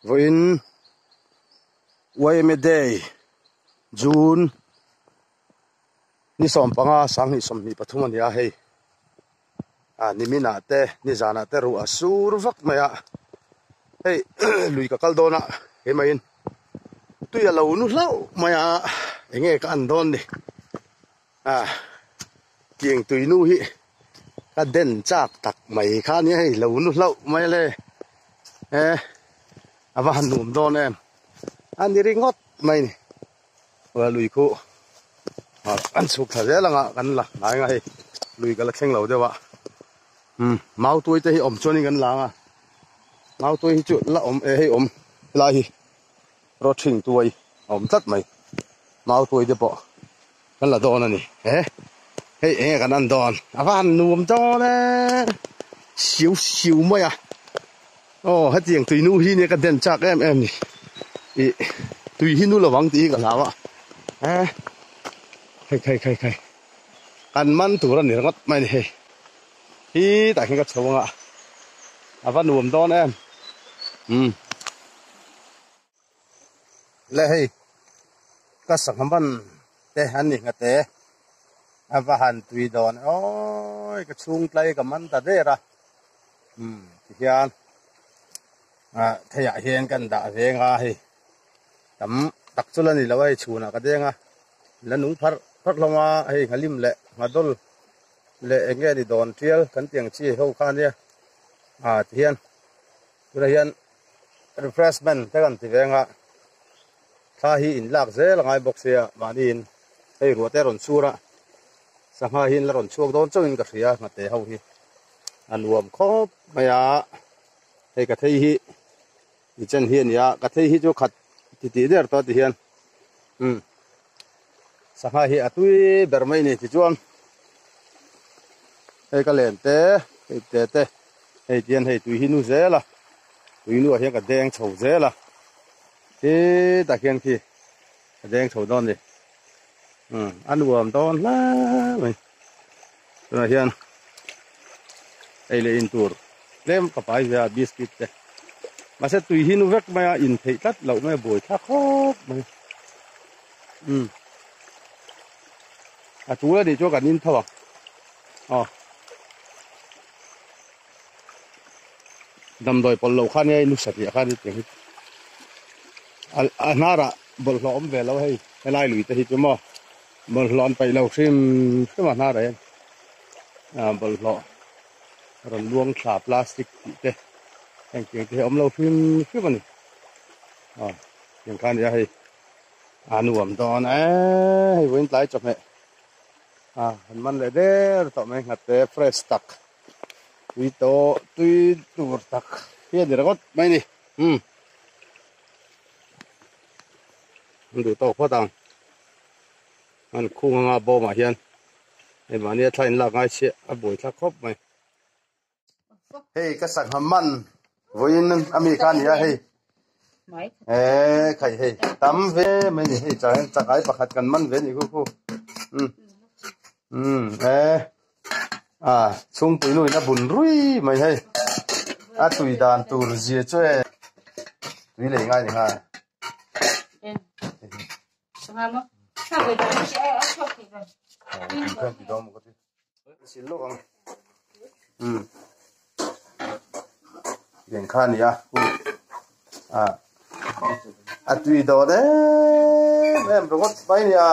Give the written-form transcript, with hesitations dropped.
Vawiin YMA Day, June ni 15 2023 a ni a hei. Ah niminah te nizanah te ruah a sur vak mai a, hei lui ka kal dawn a keimah in tui a lo nu hlauh mai a, eng nge ka an dawn ni. Ah tiang tui nu hi ka den chak tak mai kha nia hei lo nu hlauh mai le eh a va han nuam dawn em a ni ringawt mai ni aw lui khu ah an chhuk thla zel anga kan la hnai anga hei lui ka la thleng lo deuh a umm mau tuai te hi awm chuanin kan la anga mau tuai hi chu la awm eh hei awm helai hi. Rawthing tuai a awm tlat mai. Mau tuai te pawh kan la dawn a ni. He hei eng nge kan an dawn? A va han nuam dawn e! Siu siu mai a. Aw hetiang tui nu hi nia ka den chak em em ni. Ih tui hi nu lovang tih hi ka hlau a. He hei khai khai khai kan man tur a ni ringawt mai a ni hei. Hi tah khian ka chho anga a va nuam dawn em. Umm. Le hei ka sangha man te an ni nghate a va han tui dawn awi ka chhung tlai ka man ta der a umm tihian ah theiah hian kan dah veng a hei tam tak chu la ni lo a hei chhunah ka deng a la nung pharh pharh hlawm a hei nghalim leh nghadawl leh eng nge ni dawn tial kan tih ang chi ho kha ania ah tihian tunah hian. Refreshment te kan ti ve anga thla hi in lak zel a ngai bawk sia mahni in hei ruah te a rawn chhur a sangha hi in la rawn chhuak dawn chauhin ka hria nghate ho hi a nuam khawp mai a hei ka thei hi i chen hi a ni a ka thei hi chu khat ti tih der tawh ti hian umm sangha hi a tui ber mai a ni tichuan hei ka len te hei te te. Hei tian hei tui hi nu zel a, tui nuah hian ka deng chho zel a, khitah khian khi ka deng chho dawn a ni, umm a nuam dawn hle mai, tunah hian ei leh in tur tlem ka pai ve a biscuit te, mahse tui hi nu vek mai a in theih tlat loh mai a buai thlak khawp mai, umm a tul a nih chuan kan in tho ang aw. Damdawi pawlh loh khan hei nusa tih ah khan hetiang hi a hnarah bawlhhlawh awm ve lo hei helai lui te hi chu maw bawlhhlawh an paih lo hrim hrim a hnarah hian ah bawlhhlawh rawn luang thla plastic tih te hengtiang te hi a awm lo hrim hrim a ni aw tiang kha a ni a hei a nuam dawn e hei vawiin tlai chawhmeh. A han man leh der tawh mai nghat te fresh tak tui tawh tui tur tak hi a ni ringawt mai a ni umm an duh tawk phawt ang an khung anga bawm ah hian hei mahni a thla in lak ngai chiah a buai thlak khawp mai. Hei ka sangha man vawiin ami kha a ni a hei eh khai hei tam ve mai a ni hei chah hian chakai pakhat kan man ve a nih khu khu umm umm eh ah chhungpui nu in a bun rui mai hei a tui dan tur zia chu e tui lei ngai ni nghal. Lengkha a ni a a tui dawn em em ringawt mai a nia.